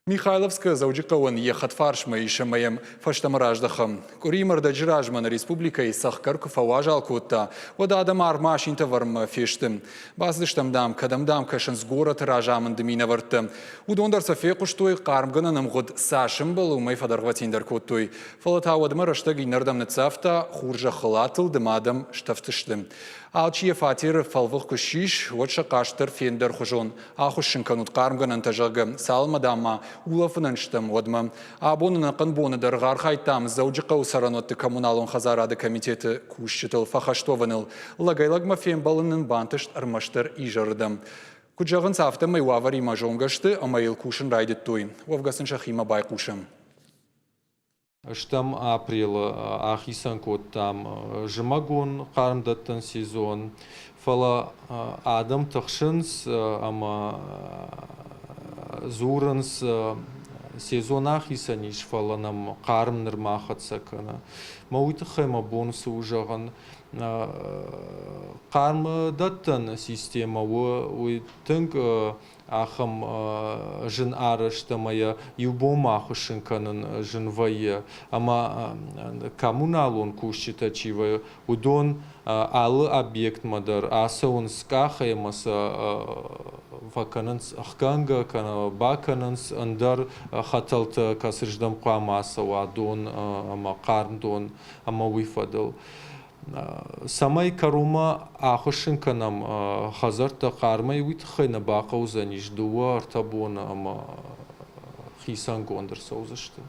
Михайловскы Дзӕуджыхъӕуӕн йӕ хӕдфарсмӕ ис ӕмӕ йӕм фӕстӕмӕ раздӕхӕм. Къуырийы мӕрдӕджы размӕ нӕ республикӕйы цӕхгӕр куы фӕуазал кодта, уӕд адӕм арвмӕ асинтӕ ӕвӕрынмӕ фесты. Бацыдыстӕм, дам, кӕдӕм, дам, кӕсынц горӕты разамынды минӕвӕрттӕ. Уыдон дӕр сӕ фехъуыстой, хъармгӕнӕн ӕмгъуыд цас ӕмбӕлы, уымӕй фӕдӕргъвӕтиндӕр кодтой. Фӕлӕ та уӕдмӕ рӕстӕг иннӕрдӕм ныццавта, хур зӕххыл атылд ӕмӕ адӕм стӕфтысты. Алчи йӕ фатеры фӕлвых куы ссис, уӕд сӕ хъазт дӕр фендӕрхуызон. Ахуыссын кӕнут хъармгӕнӕнтӕ, зӕгъгӕ, цалынмӕ, дам, ма улӕфынӕн стӕм, уӕдмӕ. Абон ӕнӕхъӕн боны дӕргъы архайдтам Дзӕуджыхъӕуы цӕрӕнуӕтты коммуналон хӕдзарады комитеты кусджытыл фӕхӕст уӕвыныл. Лӕгӕй-лӕгмӕ фембӕлын нын бантыст ӕрмӕстдӕр изӕрырдӕм. Куыд зӕгъынц, афтӕмӕй уавӕримӕ зонгӕ сты ӕмӕ йыл кусын райдыдтой. Уӕвгӕ сын сӕхимӕ байхъусӕм. Стӕм апрелы ахицӕн кодтам зымӕгон хъармдӕттӕн сезон, фӕлӕ адӕм тыхсынц ӕмӕ дзурынц, сезон ахицӕн ис, фӕлӕ нӕм хъарм нырма хӕццӕ кӕны. Мӕ уый тыххӕй мӕ бон цы у зӕгъын, хъармдӕттӕн системӕ у уый тынг ахӕм зын арӕзт ӕмӕ йӕ иу бонмӕ ахуыссын кӕнын зын вӕййы. Ӕмӕ коммуналон кусджытӕ чи вӕййы, уыдон алы объектмӕ дӕр ацӕуынц къахӕй ӕмӕ сӕ фӕкӕнынц ӕхгӕнгӕ кӕнӕ бакӕнынц ӕндӕр хӕтӕлтӕ, кӕцырдӕм хъуамӕ ацӕуа дон ӕмӕ хъарм дон ӕмӕ уый фӕдыл. Цӕмӕй кӕронмӕ ахуыссын кӕнӕм хӕдзӕрттӕ хъармӕй, уый тыххӕй нӕ бахъӕудзӕнис дыууӕ-ӕртӕ боны ӕмӕ хицӕнгонд ӕрцӕудзысты.